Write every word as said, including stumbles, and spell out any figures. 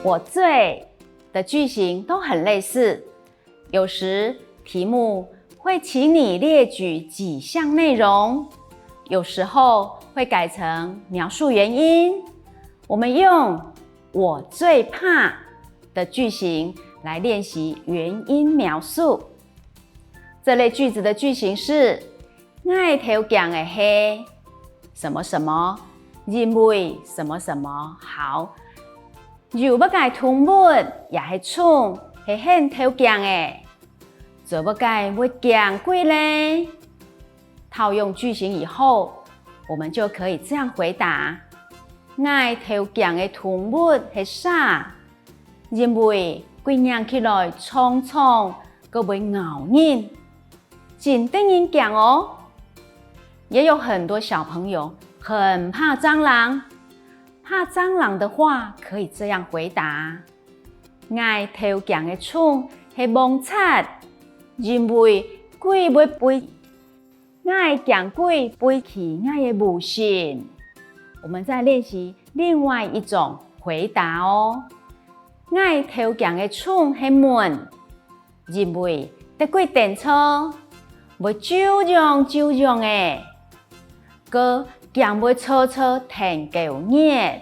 我最的句型都很類似，有時題目會請你列舉幾項內容，有時候會改成描述原因。我們用我最怕的句型來練習原因描述。這類句子的句型是：𠊎頭驚个係什麼什麼，因為什麼什麼。好，有麼个動物也係蟲係你頭驚个？做麼个會驚鬼咧？套用句型以後，我們就可以這樣回答：𠊎頭驚个動物係蛇，因為佢䀴起來長長，又會咬人，真得人驚哦。也有很多小朋友很怕蟑螂，怕蟑螂的話可以這樣回答：𠊎頭驚个蟲係蟒蛇，因為佢會飛。𠊎驚鬼飛去𠊎个屋身。我們再練習另外一種回答哦。𠊎頭驚个蟲係蚊，因為得佢叮著，會啾癢啾癢个，佢驚會著著𢯭狗熱。